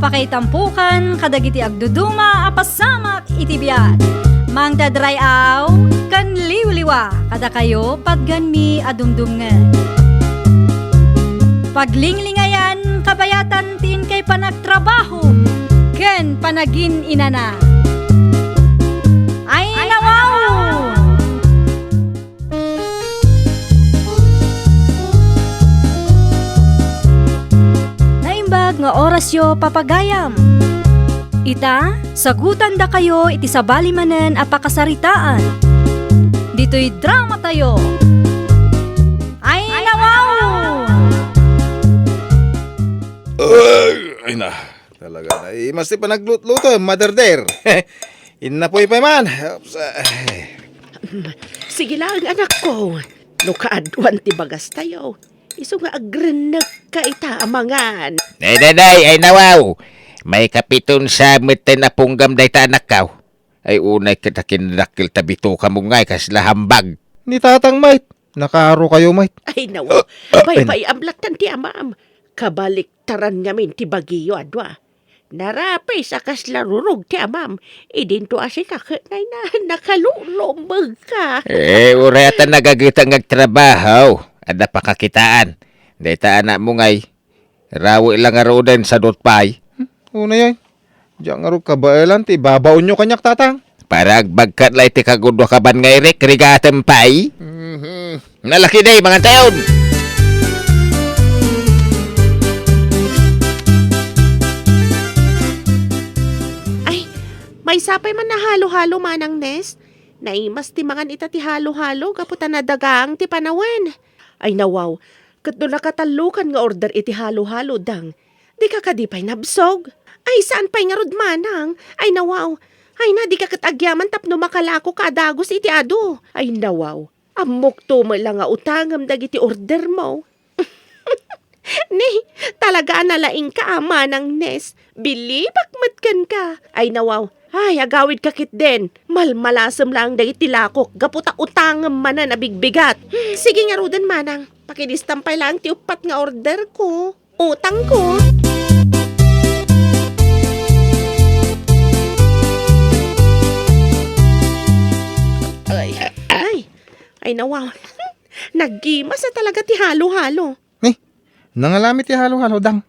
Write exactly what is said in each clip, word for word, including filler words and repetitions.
Pakaitampokan kadagiti agduduma a pasamak iti biag. Mangted ray-aw ken liwliwa kadakayo patganmi a dumdumngeg. Paglinglingayan kabayatan ti inkay panagtrabaho ken panagin-inana. Ay, nawaw! Naimbag nga orasyo, papagayam. Ita, sagutandakayo iti sabali manen a pakasaritaan. Ditoy dramatayo. Ay, nawaw! Ay, ay na. Talaga na. Imas ti panaglutluto, maderder. Innapoy pay man. Oops, ay. Sige lang, anakko. No kaaduan ti bagastayo, isu nga agrennekka ita a mangan. Nay, nay, nay, ay nawaw. Maikapiton sa met ti napunggam dayta anakkaw. Ay, unay ket a kinadakkel ta bituka mo ngay kasla hambag. Ni tatang met, nakaaro kayo met. Ay, nawa. Ah, ah, ay, na- Paypay-am lattan ti amam. Kabaliktaran ngamin ti bagiyo a dua. Narapis a kasla rurog ti amam. Idinto a sika ket nay na, nakalulomeg ka. Eh, uray ata nagagita nga agtrabaho. Adda pakakitaan. Dayta anak mo ngay. Rawi lang ngaruden sadut pay. Hmm, una yan. Diyan nga ro kabaelan ti babaonyo kaniak, tatang. Para agbagkat la iti kagudua kaban nga irik, rigatem pay. Mhm. Nalaki day, mangantayon! Ay, maysa pay man a halo-halo, Manang Nes. Naimas ti mangan ita ti halo-halo gapu ta nadagaang ti panawen. Ay, nawaw. Ket no nakatallokan nga order iti halo-halo, dang, dika kadi pay nabsog? Ay, saan pay ngarud, manang? Ay, nawaw. Ay na, dika ket agyaman tapno makalako ka a dagus iti adu. Ay, nawaw. Ammokto met la nga utangem dagiti order mo. Ni, talaga a nalaingka a, Manang Nes. Bilibak met kenka. Ay, nawaw. Ay, agawidka ketdin. Malmalasem laeng dagiti lakok gapu ta utangem manen a bigbigat. Hmm, sige ngaruden, manang. Pakidistam pay laeng ti uppat nga order ko. Utang ko. Ay, ay, ay, nawaw. Naggimas a talaga ti halo-halo. Ni, nangalami ti halo-halo, dang.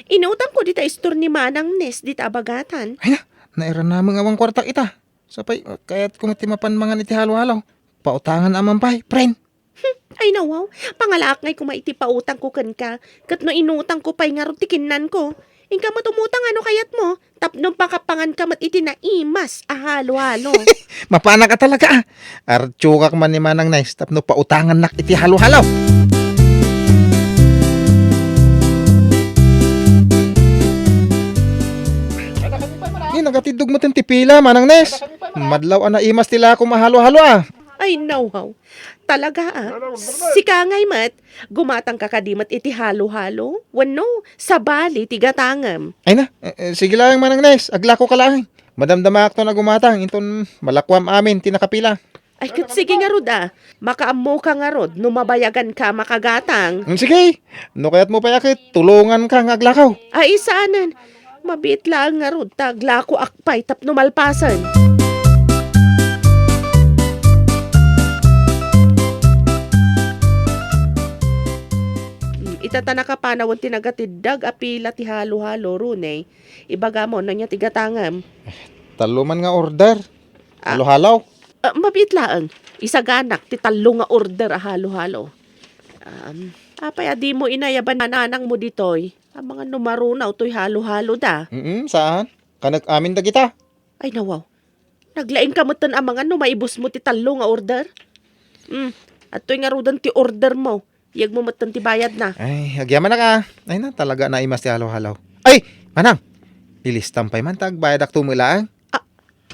Inutang ko dita istor ni Manang Nes dita a bagatan. Ay na, nairanameng awan kuartak ita. Sapay, kayat ko met ti mapan mangan iti halo-halo. Pautangan a man pay, friend. Hmm, ay nawaw, pangalaak ngay koma iti pautang ko kenka, ket no inutang ko pay ngarud ti kinnan ko. Inka met umutang a no kayat mo, tapno makapangan ka met iti naimas a halo-halo. Mapanak a talaga, ah. Artiokak man ni Manang Nice tapno pautangannak iti halo-halo. Ni, nagatiddog met ti pila, Manang Nice. Madlaw a naimas ti lakom a halo-halo, ah. Ay, nawaw. Talaga, ah. Sika ngay met, gumatang ka kadi met iti halo-halo? Wenno, sabali ti gatangem? Ay na, eh, eh, sige laeng, Manang Nice, aglako ka laeng. Madamdamaakton a gumatang, inton malakuam amin ti nakapila. Ay, ket sige ngarud, ah. Makaammo ka ngarud no mabayagan ka makagatang. Mm, sige. No kayat mo pay a ket, tulongan ka nga aglakaw. Ay, saanen. Mabiit laeng ngarud ta aglakoak pay tapno malpasen. Mm, ita ta nakapanawen ti nagatiddog a pila ti halo-halo, Rune. Ibaga mo, ania ti gatangem? Tallo man nga order. Ah. Halo-halo. Ah, mabiit laeng. Isaganak ti tallo nga order a halo-halo. Um, apay a dimo inayaban a nanang mo ditoy? Amangan no marunaw toy halo-halo da. Mm, saan? Kanek amin dagita. Ay, nawaw. Naglaing ka metten amangan no maibus mo ti tallo nga order? Mm, adtoy ngaruden ti order mo. Iyeg mo metten ti bayad na. Ay, agyamanak a. Ay na, talaga naimas ti halo-halo. Ay, manang! Ilistam pay man ta agbayadak to met laeng. Ah,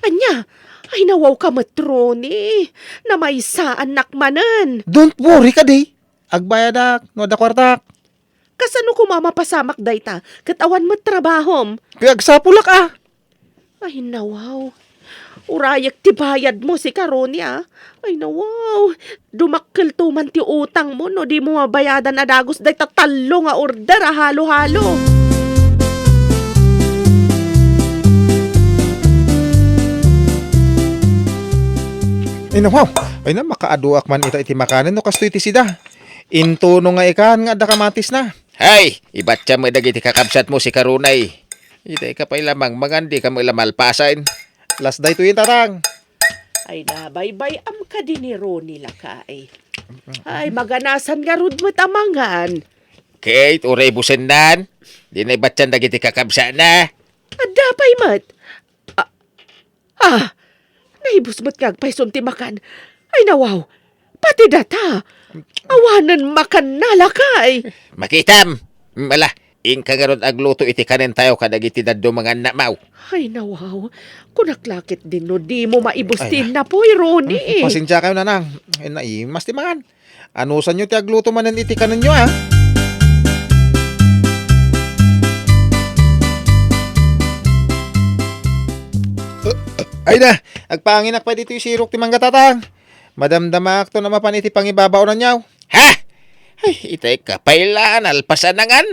ania? Ay, nawaw ka met, Ronnie. Namaysaannak manen. Don't worry kadi. Agbayadak no adda kuartak. Kasano koma mapasamak dayta ket awan met trabahom? Kaya agsapulak a. Ay, nawaw. Urayek ti bayad mo, sika, Ronnie, ah. Ay, nawaw. Dumakkel to man ti utang mo no di mo mabayadan a dagus dayta tallo nga order a halo-halo. Ay, nawaw. Ay na, makaaduak man ita iti makanen no kastoy ti sida. Intono nga ikan nga adda kamatisna. Hay, ibattiam met dagiti kakabsatmo, sika Ronay. Itay ka pay la mangmangan, dika met la malpasen. Las daytoyen, Tatang. Ay, nabaybay-am kadi ni Ronnie, lakay. Ay, maganasan ngarud met a mangan. Kate, uray busennan. Dina ibattian dagiti kakabsatna. Adda pay met. Ah, ah, naibus met nga agpayson ti makan. Ay, nawaw. Pati data. Awanen makanna, lakay. Makitam. Mm, ala, inka ngarud agluto iti kanentayo kadagiti dadduma nga annakmaw. Ay, nawaw. Kunak la ketdin no dimo maibus ti innapoy, Ronnie. Mm, pasensiakayo, Nanang. Ay, naimas ti mangan. Anusanyo ti agluto manen iti kanenyo, a? Ay na, agpanginak pay ditoy sirok ti mangga, Tatang. Madamdamaakto a mapan iti pangibabaonanyo. Ha? Ay, itay ka pay la, nalpas a nangan.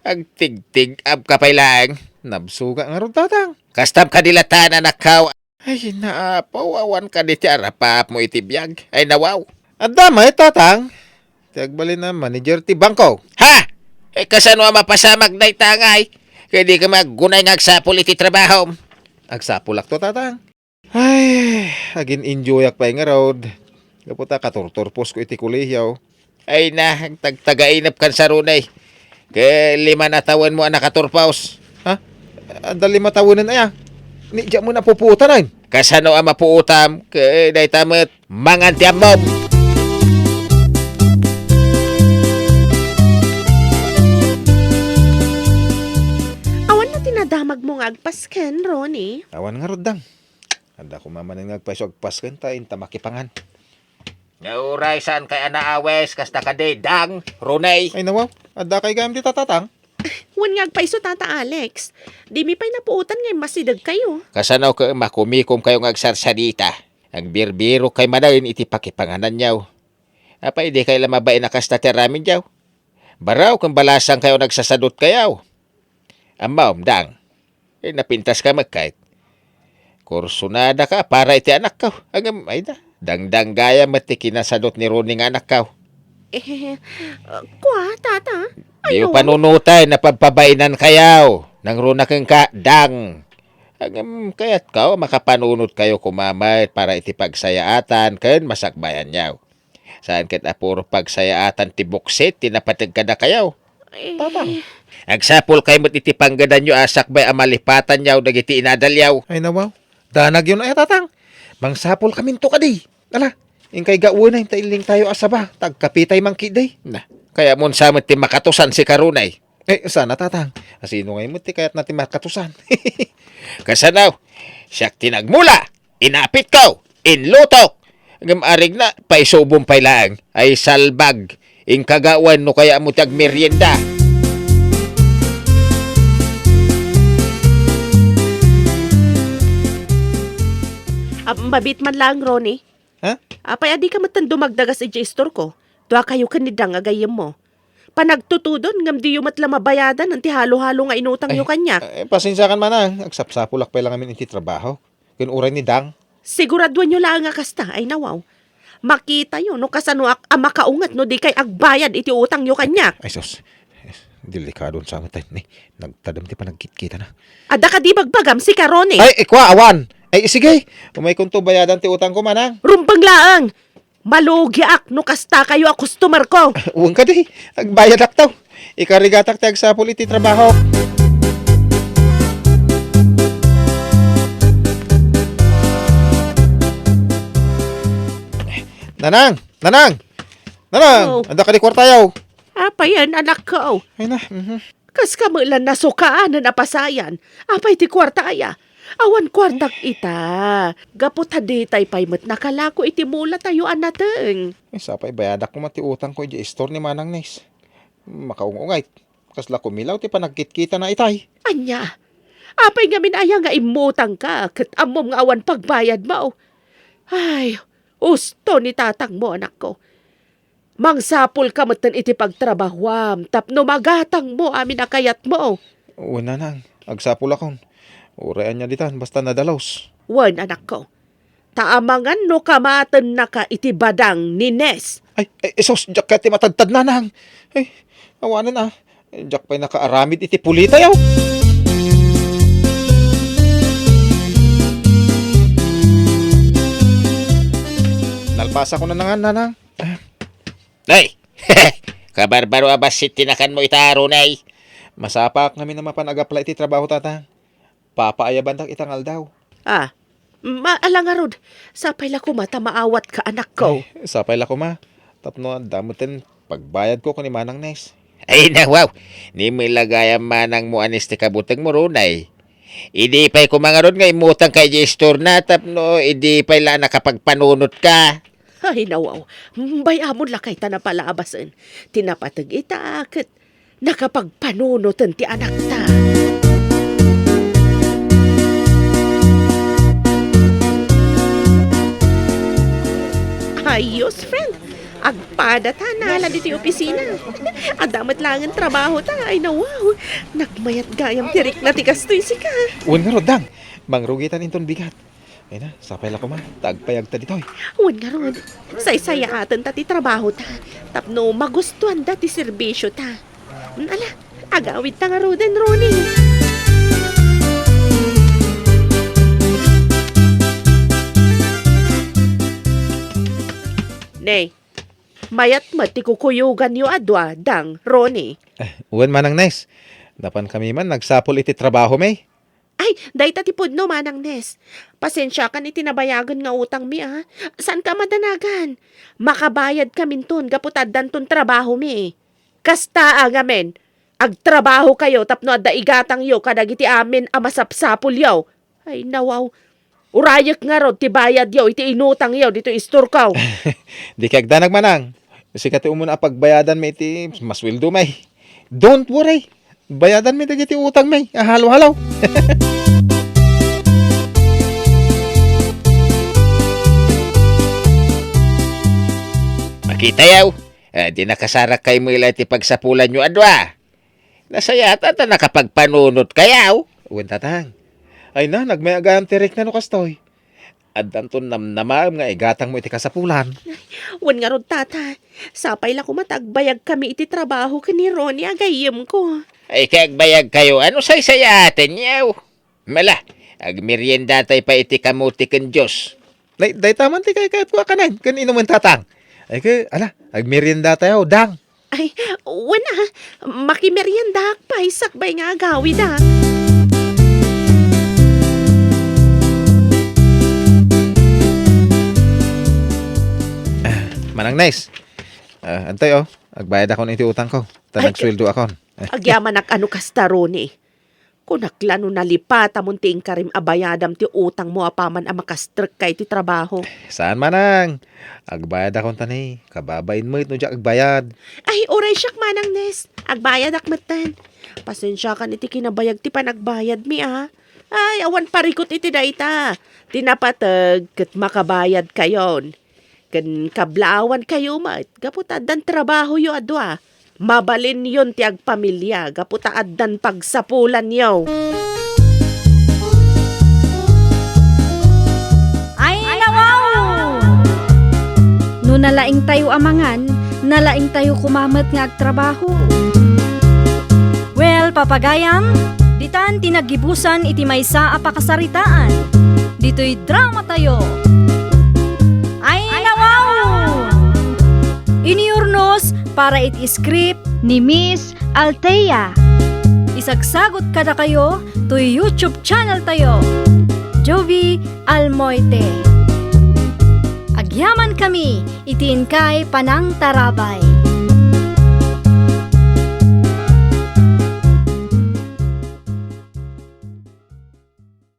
Agtigtig-ab ka pay laeng. Nabsuga ngarud, Tatang. Kastam kadi latta, anakko. Ay, naapaw, awan kadi ti arap-apmo iti biag. Ay, nawaw. Adda met, Tatang. Ti agbalin a manager ti bangko. Ha? Eh, kasano a mapasamak dayta ngay? Ket dika aggunay nga agsapul iti trabahom. Agsapulakto, Tatang. Ay, agin-enjoyak pay ngarud. Gapu ta katurturposko iti kolehiyo. Ay na, agtagtagainep kan sa Ronay. Ket lima a tawenmo a nakaturpos. Ha? Adda lima a tawenen aya? Ni, diak met napupuotan, ay. Kasano a mapuotam? Ket dayta met, mangan ti ammom. Awan na ti nadamagmo nga agpasken, Ronnie? Awan ngarud, Dang. Adda koma manen nga agpayso agpasken ta inta makipangan. Nga uray, saan kay a naawes, kasta kadi, Dang, Ronay? Ay, nawaw, adda kay gayam dita, Tatang? Wen nga agpayso, Tata Alex. Dimi pay napuotan nga immasidegkayo. Kasano ket makumikomkayo nga agsarsarita? Agbirbirok kay manen iti pakipangananyo. Apay, dikay la mabain a kasta ti aramidyo? Baro ken balasangkayo nagsasadutkayo. Ammom, Dang. Eh, napintas ka met, Kate. Kursunada ka para iti anakko. Ngem, ay da, dangdang gayam met ti kinasadut ni Ronnie nga anakko. Eh, uh, kua, Tata? Diyo panunoten, napabpabainankayo. Nangruna kenka, Dang. Ngem, kayatko, makapanunotkayo koma met para iti pagsayaatan ken masakbayanyo. Saan ket a puro pagsayaatan ti buksit ti napateg kadakayo. Eh. Tatang, agsapulkayo met iti panggedanyo a sakbay a malipatanyo dagiti inadalyo. Ay, nawaw. Danagyo na, eh, Tatang. Mangsapulkaminto kadi. Ala, inkay gawen ta illingtayo a saba, ta agkapitay man ketdi. Na, kayatmo sa met ti makatusan, sika Ronay? Eh, sana, Tatang. Asino ngay met ti kayatna ti makatusan? Kasano? Siak ti nagmula. Inapitko, inlutok. Ngem arigna, paisubom pay laeng. Ay, salbag. Inka gawen no kayatmo ti agmerienda. Ah, mabit man laeng, Ronnie. Ha? Apay a dika met dumagdagas idiay istorko? Duakayo ken ni Dang a gayyemmo. Panagtutudon, ngem diyo met la mabayadan ti halo-halo nga inutangyo kaniak. Ay, pasensiakan, Manang. Agsapsapulak pay la ngamin iti trabaho. Ken uray ni Dang. Siguraduanyo laeng a kasta, ay nawaw. Makitayo no kasanoak a makaunget no dikay agbayad iti utangyo kaniak. Ay, sus. Delikado sa met, ni. Nagtadem ti panagkitkitana. Adda kadi bagbagam, sika Ronnie? Ay, ikwa, awan. Ay, sige. Umaykonto bayadan ti utangko, Manang. Rumbeng laeng. Malugiak no kastakayo a customer ko. Wen kadi, agbayadakto. Ikarigatak ti agsapul iti trabaho. Nanang! Nanang! Nanang! Oh. Adda kadi kuartayo? Apayen, anakko? Ay na, mhm. Kas kami la nasukaanen a pasayan. Apay ti kuarta aya? Awan kuartak ita. Gapu ta ditay pay met nakalako iti mulatayo a nateng. Ay, sapay bayadak koma ti utangko idiay istor ni Manang Nes. Makaung-ungayt. Kasla kumilaw ti panagkitkitana itay. Ania? Apay ngamin aya nga immutangka ket ammom nga awan pagbayadmo? Ay, usto ni tatangmo, anakko. Mangsapulka metten iti pagtrabahuam tapno magatangmo amin a kayatmo. Wen, Nanang, agsapulakon. Uray ania ditan, basta nadalus. Wen, anakko. Ta amangan no kamatennaka iti badang ni Nes. Ay, ay, sus, diak kayat ti matadtad, nanang. Ay, awanen a. Diak pay nakaaramid iti pulitayo. Nalpasakon a nangan, nanang. Ay! Kabarbaro a bassit ti nakanmo ita, Ronnie. Masapaak ngamin a mapan agapply iti trabaho, tatang. Papaayabandak ita nga aldaw. Ah, ma-, ala ngarud, sapay la koma ta maawatka, anakko. Ay, sapay la koma. Tapno adda metten pagbayadko ken ni Manang Nes. Ay, nawaw! Ni met la gayam manangmo a Nes ti kabutengmo, Ronnie. Idi pay koma ngarud nga immutangka idiay istorna tapno idi pay la nakapagpanunotka. Ay, nawaw. Bay-amon lakay ta napalabasen. Ti napateg ita ket nakapagpanunoten ti anakta. Ayos, friend. Agpada ta nala ditoy opisina. Adda met laengen trabahota. Ay, nawaw. Nagmayat gayam ti rikna ti kastoy sika. Wen ngarud, Dang. Mangrugitan inton bigat. Ay na, sapay la koma, ta agpayagta ditoy. Wen ngarud, saysayaaten ta ti trabaho ta, tapno magustuanda ti serbisyo ta. Mm, ala, agawid ta ngaruden, Ronnie. Nay, mayat met ti kukuyoganyo a dua, Dang, Ronnie. Eh, wen, Manang Nes. Napankami man nagsapul iti trabahomi. Ay, dayta ti pudno, Manang Nes. Pasensiakan iti nabayagen nga utangmi, a. Saanka madanagan. Makabayadkaminton gapu ta addanton trabahomi. Kasta a ngamin, agtrabahokayo tapno adda igatangyo kadagiti amin a masapsapulyo. Ay, nawaw. Urayek ngarud ti bayadyo iti inutangyo ditoy istorko. Dika agdanag, Manang. Sika ti umuna a pagbayadanmi iti masueldomi. Don't worry. Bayadanmi dagiti utangmi a halo-halo. Makitayo, eh, di nakasarak kay mila ti pagsapulanyo a dua. Nasayat ta nakapagpanunotkayo. Wen, Tatang. Ay na, nagmay-agayam ti rikna no kastoy. Addanton namnamaem nga igatangmo iti kasapulan. Wen ngarud, Tata, sapay la koma ta agbayagkami iti trabaho ken ni Ronnie a gayyemko. Ay, kay agbayagkayo, ano saysayaatenyo? Mala, agmeriendatay pay iti kamote ken juice. Nay, dayta man ti kaykayatko a kanen ken inumen, Tatang. Ay, ke, ala, agmeriendatayo, Dang. Ay, wen a, makimeriendaak pay sakbay nga agawid a. Ah, Manang Nes. Ah, antoy, oh, agbayadakon iti utangko. Ta Ay, nagsueldoakon. Agyamanak a no kasta, Ronnie. Kunak la no nalipatamon ti inkarim a bayadam ti utangmo apaman a makastrekka iti trabaho. Saan, Manang. Agbayadakon ta ni, kababain met no diak agbayad. Ay, uray siak, Manang Nes. Agbayadak metten. Pasensiakan iti kinabayag ti panagbayadmi, a. Ay, awan parikut iti dayta. Ti napateg ket makabayadkayon. Ken kablaawankayo met gapu ta addan trabahoyo a dua. Mabalinyon ti agpamilia gapu ta addan pagsapulanyo. Ay, nawaw! No nalaingtayo a mangan, nalaingtayo koma met nga agtrabaho. Well, papagayam, ditan ti naggibusan iti maysa a pakasaritaan. Ditoy dramatayo. Ay, nawaw! Inurnos para iti script ni Miss Althea. Isagsagot kadakayo toy YouTube channel tayo, Jovie Almoite. Agyamankami iti inkay panangtarabay.